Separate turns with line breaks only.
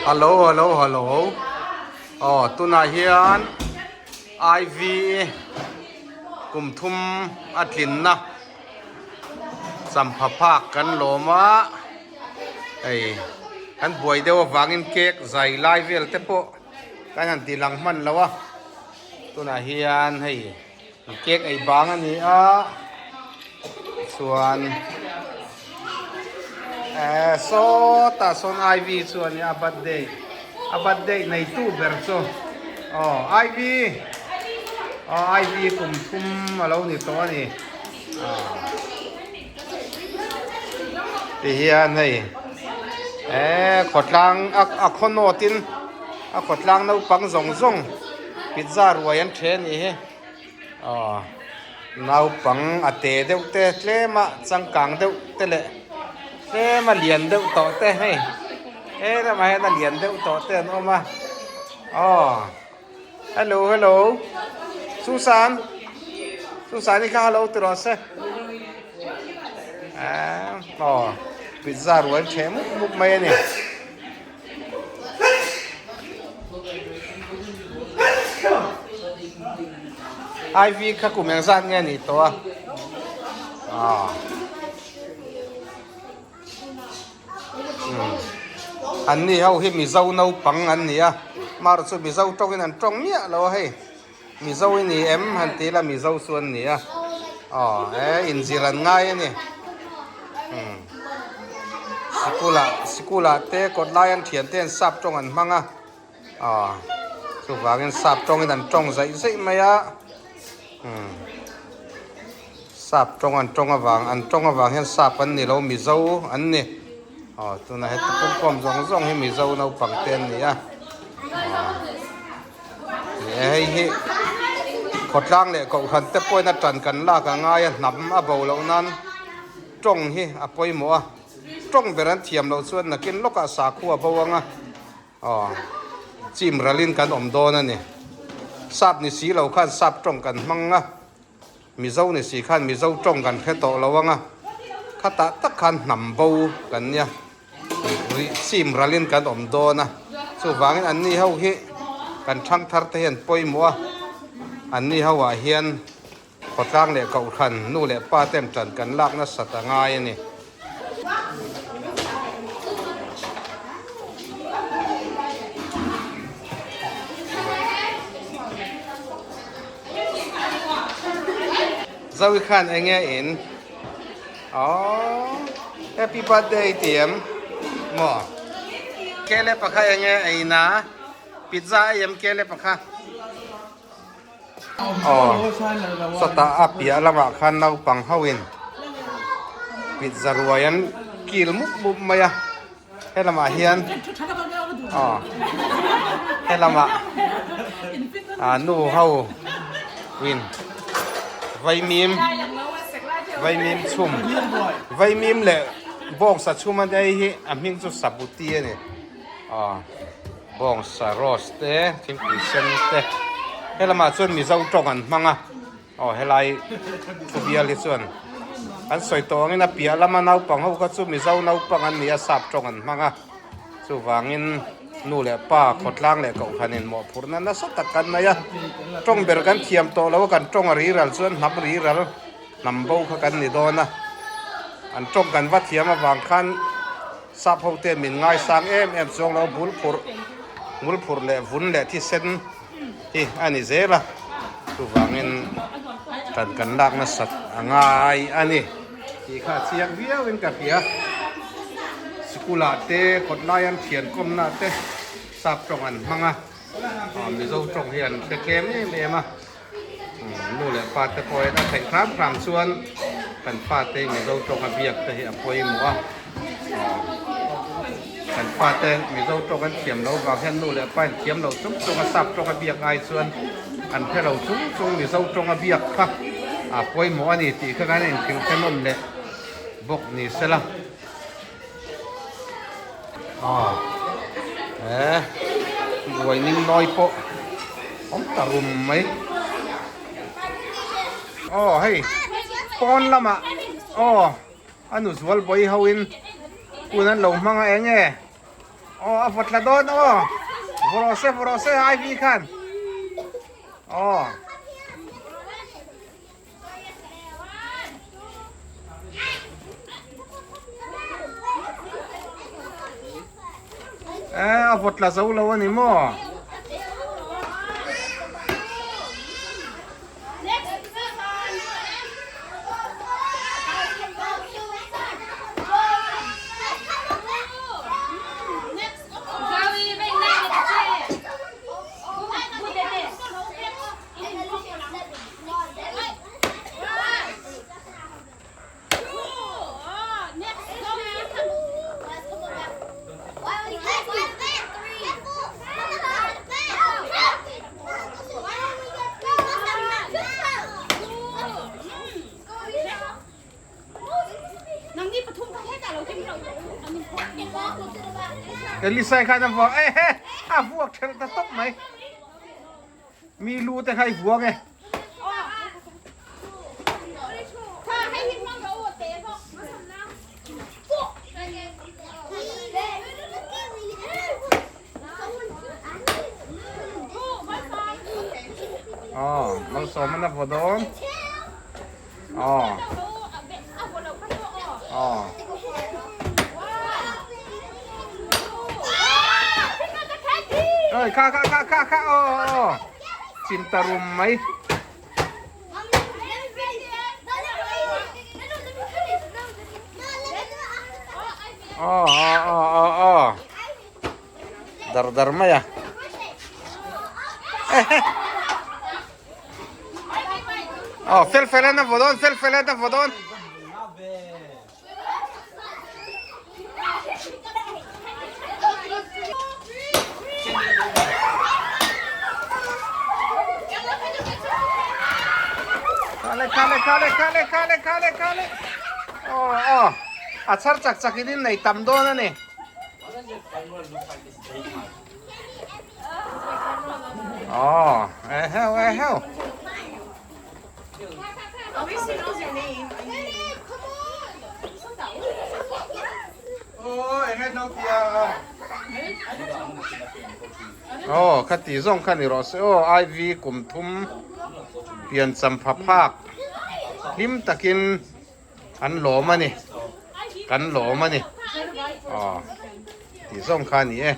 Hello hello hello aw tunah hian IV kum thum a tlinna champha phak kan lawm a hei kan buai deuh avangin cake zai lai vel te pawh kan han ti lang hman lo a tunah hian hei. Cake ei bang a ni a chuan eh sawtah sawn Ivy chu a nia a birthday a birthday neitu ber chu aw Ivy aw Ivy kum thum a lo ni tawh a ni tihian hei eh khawtlang a khaw nawt in a khawtlang naupang zawng zawng pizza ruai an then a nih hi. Aw naupang a te deuh te tlem a changkang deuh te leh tlem a lian deuh tawh te hei he lamah hian a lian deuh tawh te an awm a aw hello hello Susan Susan i kha hello ti rawh se aw pizza rual ṭheh mup mup mai a ni. IV kha kum eng zat nge a nih tawh a aw an ni ho hi mizo naupang an ni a mahrawh chu mizo tawngin an tawng miah lo a hei mizo i ni em han ti ila mizo chu an ni a aw he inzir an ngai a ni. Sikulah sikulah te kawt lai an thian te an sap tawng an hmang a aw chuvangin sap tawngin an tawng zaih zaih mai a umm sap tawng an tawng avang an tawng avang hian sap an ni lo mizo an ni aw tunah heti pumkhawm zawng zawng hi mizo naupang te an ni a aw. Hei hi khawtlang leh kohhran te pawhin a tan kan lak a ngai a, hnam a bo loh nan tawng hi a pawimawh a, tawng ber an thiam loh chuan nakin lawkah sakhua bo anga aw chim ralin kan awm dawn a ni. Sap ni si lo khan sap tawng kan hmang a, Mizo ni si khan Mizo tawng kan hre tawh lo anga, khatah tak khan hnam bo kan nia. Rih chim ralin kan awm dawn a, chuvangin anni ho hi kan thangthar te hian pawimawh a, anni ho ah hian khawtlang leh kohhran nu leh pa ten tan kan lak nasat a ngai a ni. Zoe khan enge in? Aww happy birthday ti em maw kele pakha enge eina pizza ei em kele pakha aw sawtah a piah lamah khan naupang ho in pizza ruai an kil mup mup mai a he lamah hian aw he lamah ah nu ho in vaimim vaimim chhum vaimim leh bawngsa chhum a nei hi a hming chu sabuti a ni aw bawngsa roast te thingpui sen te he lamah chuan mizo tawng an hmang a. Aw helai thu bial hi chuan an sawi tawh angin a piah lama naupang ho kha chu Mizo naupang an ni a, sap tawng an hmang a, chuvangin nu leh pa khawtlang leh kohhranin mawhphurhna nasa tak kan nei a, tawng ber kan thiam tawh lo a, kan tawng a ri ral chuan hnam ri ral hnam bo kha kan ni dawn a, an tawng kan va thiam avang khan sap ho te min ngaisang em em chuang lo bul phurh ngul phurh leh vun leh thisen hi a ni zel a chuvangin tan kan lak nasat a ngai a ni tih kha a chiang viau in ka hria sikul ah te kawt lai an thian kawm na te sap tawng an hmang a ah mizo tawng hi an hre tlem em em a nu leh pa te pawh hian a theih hram hram chuan kan pa te mizo tawng a biak te hi a pawimawh a kan pa te mizo tawng an thiam loh vang hian nu leh pa in thiam lo chung chung a sap tawng a biak ai chuan an hre lo chung chung mizo tawng a biak kha a pawimawh a ni tih kha kan inhrilh hre nawm leh bawk ni sela aw he buai ning nawi pawh awm ta rum mai aw hei pawn lamah aw a nu zual bawi ho in hun an lo hmang a eng nge. Aw a vawt la dawn aw. Vaw rawh se vaw rawh se Ivy khan. Aw. Eh a vawt la zo lo a ni maw. Elisai khan a vuak eh he a vuak thelh ta tawp mai. Mi lu te kha i vuang e. Aw, malsawm an a vaw dawn. Aw. Aw. Ơi, kha kha kha kha kha ô ô. Chim ta rum mai. Aw aw aw aw aw. Dar dar mai a. Aw fel fel an a vaw dawn fel fel an a vaw dawn. Khale khale khale khale khale khale khale. Aw aw a chhar chak chak in in nei tam dawn a ni. Aw eheu eheu. Aw khati zawng kha ni rawh se aw IV kum thum pian champha phak hlim takin an lawm a ni kan lawm a ni aw tih zawng kha a ni e.